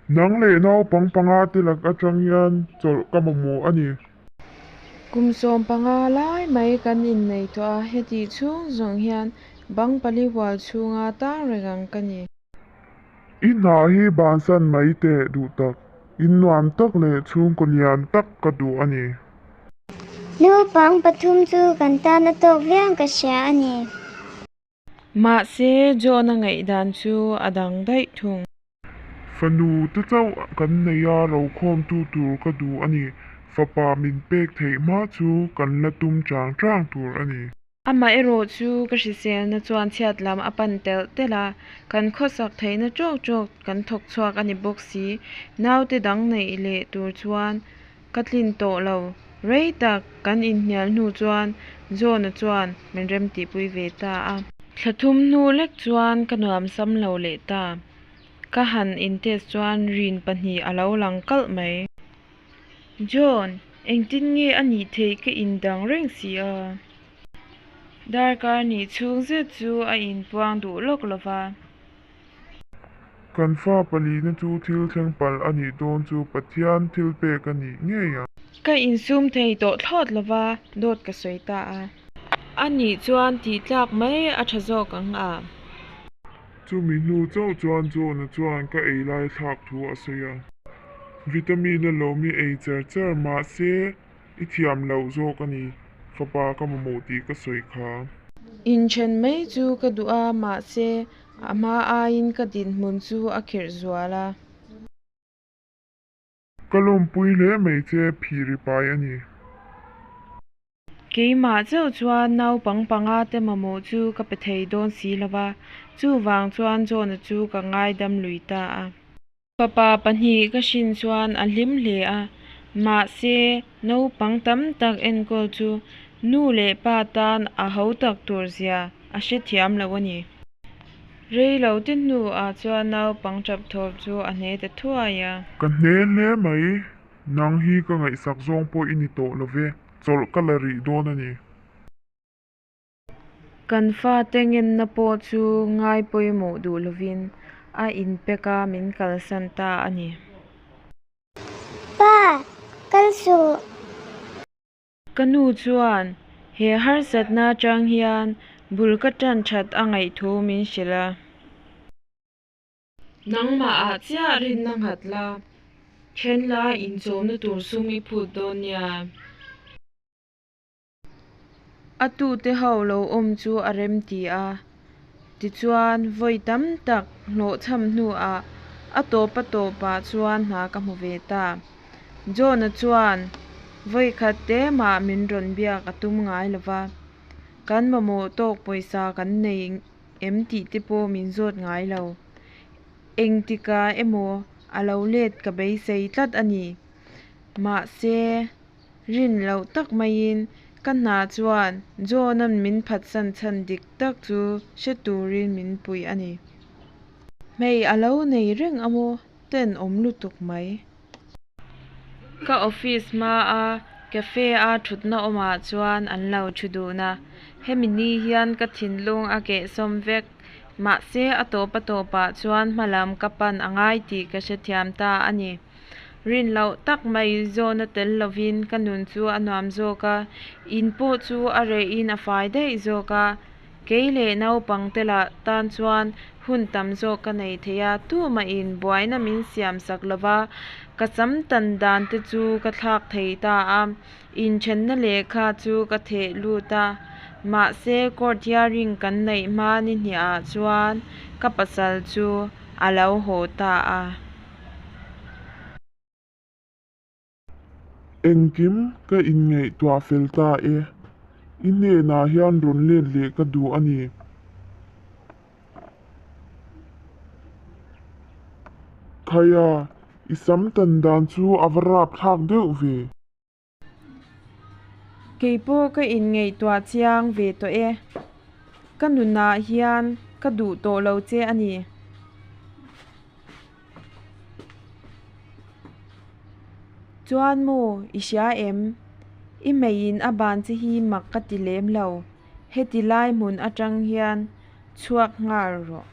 Nang leh naupang panga te lak atang hian chawlh ka mamawh a ni. Kum 15 lai mai kan innei tawh a, hetih chhung zawng hian bang pali hual chhunga tang reng ang ka ni. I hna hi bansan mai teh duh tak, in nuam tak leh chhungkaw lian tak ka duh a ni. Naupang pathum chu kan tan a tawk viau ka hria a ni. Mahse, John-a ngaihdan chu a dang daih thung. Fanu te chauh kan nei a, rokhawmtu tur ka duh a ni. Fapa min pek theih hma chu kan la tum chang chang tur a ni. Amaherawh chu ka hriselna chuan chhiat lam a pan telh telh a, kan khawsak theihna tawk tawk kan thawk chhuak a ni bawk si. Naute dang neih leh tur chuan Ka tlin tawh lo. Rei tak kan inhnial hnu chuan John-a chuan min remtihpui ve ta a. Thla thum hnu lek chuan ka nuamsam lo leh ta. Ka han intest chuan rin pahnih a lo lang kalh mai. John, engtin nge a nih theih ka indang reng si a? Darkar nih chhung zet chu a inpuang duh lawk lo va. Kan fa palina chu thil thleng palh a nih dawn chu Pathian thil pek a nih ngei ang. Ka insum thei tawh thlawt lova dawt ka sawi ta a. A nih chuan tih tlak mai a tha zawk ang a. Chumi hnu chauh chuan John-a chuan ka ei lai thlak thu a sawi a. Vitamin a lawm i ei cher cher mahse I thiam loh zawk a ni, fapa ka mamawh tih ka sawi kha. Inthen mai chu ka duh a, mahse a hma aiin ka dinhmun chu a khirh zual a. Ka lawmpui hle mai che, phiri pai a ni. Keimah chauh chuan naupang panga te mamawh chu ka pe thei dawn si lo va, chuvang chuan John-a chu ka ngaidam lui ta a. Fapa pahnih ka hrin chuan a hlim hle a, mahse naupang tam tak enkawl chu nu leh pa tan a ho tak tur zia a hrethiam lo a ni. Rei lo te hnuah chuan naupang tap thawp chu a hne ta thuai a. Ka hne hle mai, nang hi ka ngaihsak zawng pawh i ni tawh lo ve, chawlh ka la rih dawn a ni. Kan fate ngenna pawh chu ngai pawimawh duh lovin a inpek a, min kalsan ta a ni. Pa, kal suh. Ka nu chuan he harsatna atang hian bul ka tan that a ngaih thu min hrilh a. Nangmah ah chiah rinna nghat la, then la inchawmna tur sum i phut dawn nia. A tute ho lo awm chu a rem ti a, tichuan vawi tam tak hlawhchham hnuah a tawp a tawpah chuan hna ka hmu ve ta. John-a chuan vawi khat te mah min rawn biak a tum ngai lo va, kan mamawh tawk pawisa kan nei em tih te pawh min zawt ngai lo. Engtikah emaw a lo let ka beisei tlat a ni. Mahse. Rin loh tak maiin ka hna chuan John-a'n min phatsan chhan dik tak chu hre turin min pui a ni. Hmei a lo nei reng a maw? Tenawm lutuk mai. Ka office hmaa cafe-a thutna awmah chuan an lo thu dun a, hemi ni hian ka thinlung a kehsawm vek. Mahse a tawp a tawpah chuan hmalam ka pan a ngai tih ka hrethiam ta a ni. Rin loh tak mai zawna tel lovin ka nun chu a nuam zawk a, in pawh chu a rehin a fai daih zawk a. Kei leh naupang te lah tan chuan hun tam zawk ka nei thei a, tumahin buaina min siam sak lo va, ka sam tan dan te chu ka thlak thei ta a, inthenna lehkha chu ka theh lut a. Mahse, court hearing kan neih hma ni hniahah chuan ka pasal chu a lo haw ta a. Engkim ka inngaihtuah fel ta e. I hnenah hian rawn let leh ka duh a ni. Khaia, i sam tan dan chu a va rapthlak deuh ve. Kei pawh ka inngaihtuah chiang ve tawh e. Ka nunah hian ka duh tawh lo che a ni. Chuan maw, i hria em? I meiin a ban che hi mak ka ti lem lo. Heti lai hmun atang hian chhuak nghal rawh.